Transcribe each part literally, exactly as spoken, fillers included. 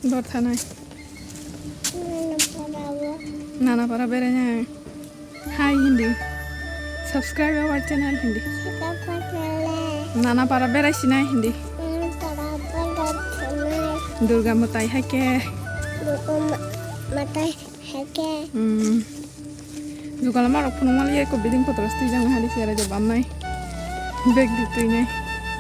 Dor thanai. Nana para berai nai. Hi hindi. Subscribe our channel hindi. Nana para berai sinai hindi. Durga matai hai ke. Durga matai hai ke. Hmm. Jugal ma rok phunuk mali eko biding potro stui jang hari sera je bamnai. Bag di tui nai.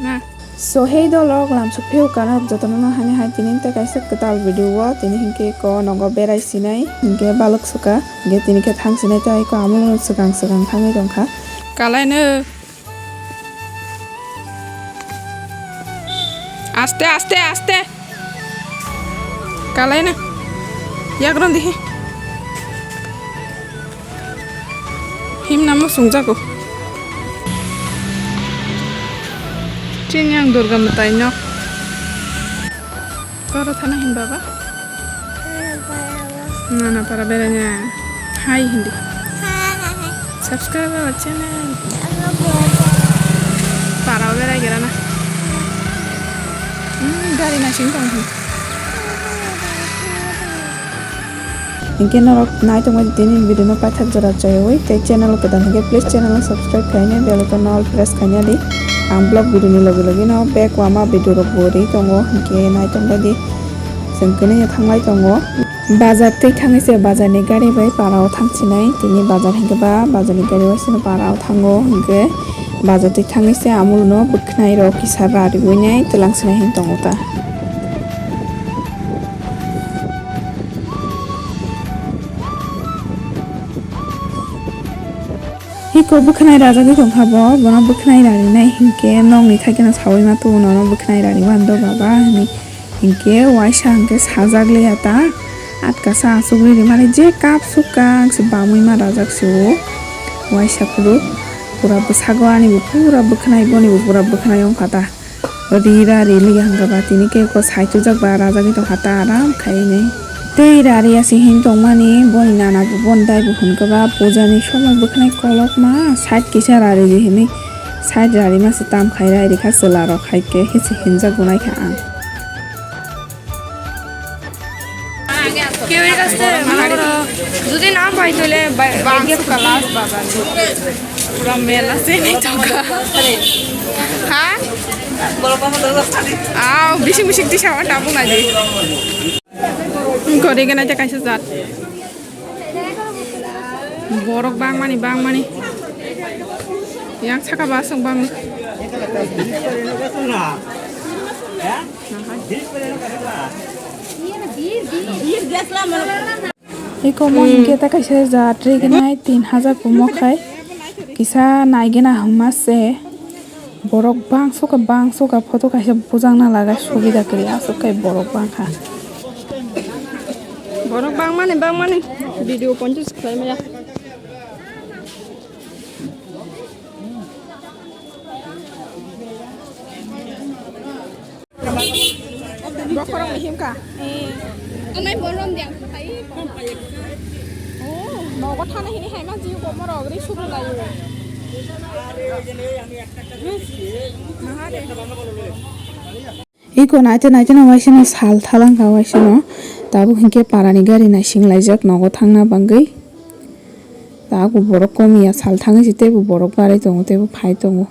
Na. So, hey dolok, lamsok phiyok kanak jotono no hani hai tini tei kaisa kwtal video o tini hinkhe ko nogo berai sinai hinkhe balok suka hinkhe tini khe thang sinai tei ko amul swkang swkang thangwi tongkha. Kalai no. Aste, aste, aste. Kalai na. Yagron dihi. Himna mo sungjago. Chini ang Durga matai nok. Koro thana hin baba? Nana para o. Nana para beraina. Hi hindi. Hi. Subscribe our channel. Ano beraina. Para o berai gira na. Hmm, gari na sing tong hin. Hinkhe norok nai tongbai di tini video no paithak jora chaywi tei channel kwtal hinkhe please channel no subscribe khaina bell icon no all press khaina di. Ang vlog video ni logi logi no bek wama video rok bo ri tongo hinkhe nai tongbai di. Chwng kwnwi no thanglai tongo. Bazar twi thangwi se bazar ni gari bai para o thang sinai tini bazar hinkhe ba bazar ni gari bai seno para o thango hinkhe bazar twi thangwi se amul no bwkhnai rok kisa rariwi nai twlang sinai hin tongo ta. Hiko bwkhnai rajagwi tongkha bo, bono bwkhnai rarinai hinkhe nokni thaikeno saui ma tubuno no bwkhnai rari mando baba hinwi hinkhe waisa hinkhe sajak liya ta atkasa asugri rimani je kap sukang se bamwi ma rajak se o waisa phuru pura bwsago ani bo pura bwkhnai boni bo pura bwkhnai wngkha ta. Ri ra ri liya hwnkhe ba tini khe ko sai chujak ba rajagwi tongkha ta aram khainwi. Tei ra ri ya se hin tongmani boni nana bo boni dai bo hwnkhe ba puja ni somoi bwkhnai kolokma side kisa ra ri di hinwi side ra ri ma se tam khai ra ri kha chwla rok hai khe se hinjak bo nai kha ang. কেউর কাছে যদি না পাই তাহলে বাইরে বাংলা ক্লাস বাবা পুরো মেলা সে নেই তো হ্যাঁ আও বিশিং বিশিং দিশা আমার ডাবু না যে করে কেন এটা কাছে যাত বরক বাংমানি বাংমানি yang saka basung bang Iko mo hinkhe ta kaisa ja triginai tin hajar kumo khai kisa naigena hwnma se borok bangso khe bangso khe photo kaisa bujang na laga subida kwrwi aswk khai borok bangkha. Borok bangmani bangmani video ponchas khlai maya. Bokhorok ni himkha. Anai borom dia. Oh, nogo thana hini hai ma jiu ko moro gri suru layu. Iko naite naite no waisano sal thalangkha waisano. Tabuk hinkhe parani gari naising laijak nogo thangna bagwi. Tabuk borok komiya sal thangwi se teibo borok barwi tongo teibo phai tongo.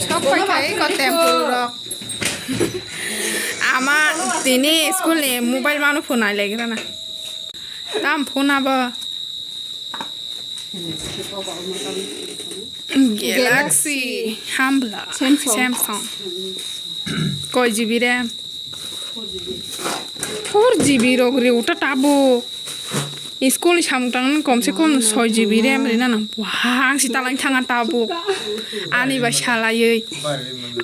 Sok paikha iko temple rok. Ama tini school ni mobile mano phone ai legrana. Tam phone abo. Galaxy, Hambla, Samsung. Samsung. Koi G B RAM? Four G B rok re uta tabo. School ni samung tang kom se kom soi G B RAM rina nang. Wah, ang si talang thanga tabo. Ani ba salaiwi.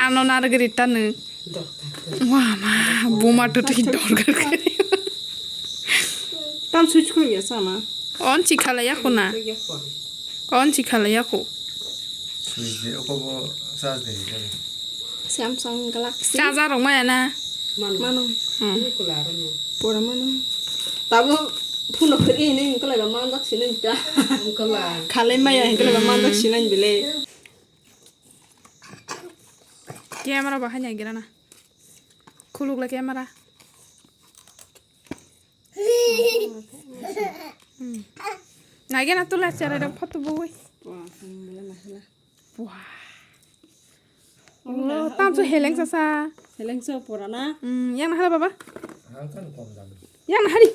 Ano nargri tanu. Wah, ma, buma tutu dorgar kari. Tam switch khulung ya sama. On chi khala ya khuna. On chi khala ya khu. Switch de oko bo charge de. Samsung Galaxy. Charger rok maya na. Mano. Hmm. Pura mano. Tabo phone khri ni kalai ba manjak sinai ta. Kala. Khalai maya kalai ba manjak sinai bile. Camera bahai nai gira na. Khuluk le camera. Hmm. Nai gana tula chara da photo bui. Wah, hmm, bela na hela. Wah. Oh, tam so heleng sasa. Heleng so pura na. Hmm, yang na hala baba. Hal kan kom dam. Yang na hari.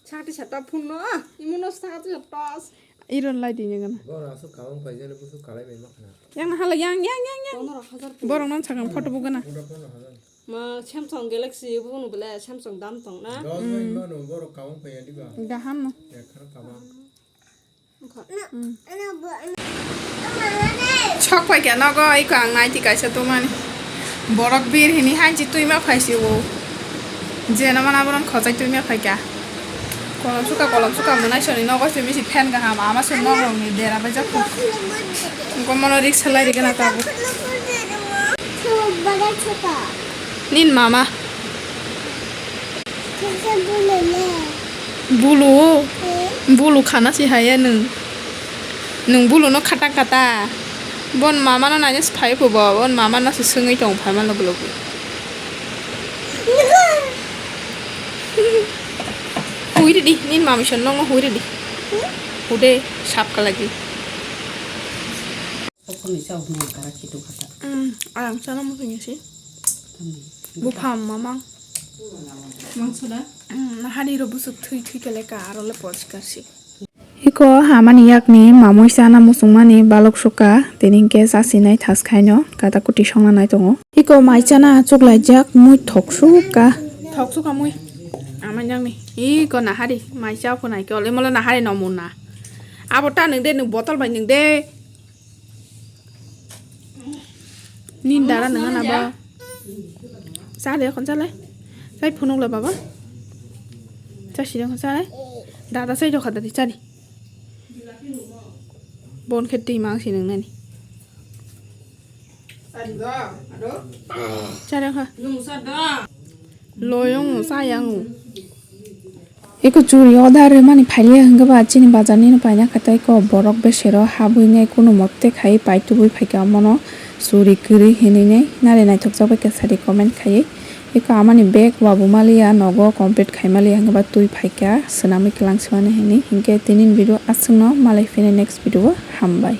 Sati sata phun no. Imuno sati sata. Iron lai di nengana. Boro asuk kawang paijani busuk kalai bai makhna. Yang na hala yang, yang, yang, yang. Pondro hajar phun. Borok non sakang photo bugana. Pura pondro hajar. Ma Samsung Galaxy bo no bele Samsung dam tong na. Dos bai mano boro kawang paijani ba. Gaham no. Ekhan kawang. Sok pai kha nogo iko ang naiti kaisa tumani. Borok bir hini hanchi tuima phai si o. Jena mana boron khosai tuima phai kha. Kolom suka kolom suka mwnai soni nogo simi si fan kaham ama soni nogo ni dera bai jak. Ko mono riksa lai rigana tabu. Nin mama. Bulu. Bulu khana si haya nung. Nung bulu no khata khata. Bon mama no nanya si phai phubo. Bon mama no si sungui tong phai ma logo logo. Hui ridi. Nin mama son nongo hui ridi. Hude sap kalagi. Kokoni chao hwnwi ang kara khitu khata. Hmm, ang chana muchungya si. Tamni. Buphang mamang. Mangso da? Hmm, nahani ro busuk thui thui kele ka aro le poriskar si. Iko hamani yakni mamui chana muchungmani balok suka tini hwnkhe chasinai thas khaino kata kuti songna nai tongo. Iko mai chana chuklaijak mui thok suka. Thok suka mui. Amai yakni. Iko nahari mai cha phunai ke ole molo nahari no muna. Abo ta nung de nung botol bai nung de. Nin dara nang na ba. Sa de kon sa le. Sai phunuk le baba. Sa si de kon sa le. Dada sai jokha dadi sa di. Bon khe twi mang si nang nani. Sa di ba, ado. Sa de kha. Nung sa da. Loyong sa yang. Eko churi order rwmani phailiya hwnkhe ba chini bazar nino paina kha tei eko borok besero habwi nai kunu mote khai pai tubui phaikha omono churi kwrwi hinwi nai nare naithokjak bai kha sadi comment khaiwi eko amani bag wabu maliya nogo complete khai maliya hwnkhe ba twi phaikha swnamwi kwlang swmani hinwi hinkhe tini video aswkno malai phini next video o hambai.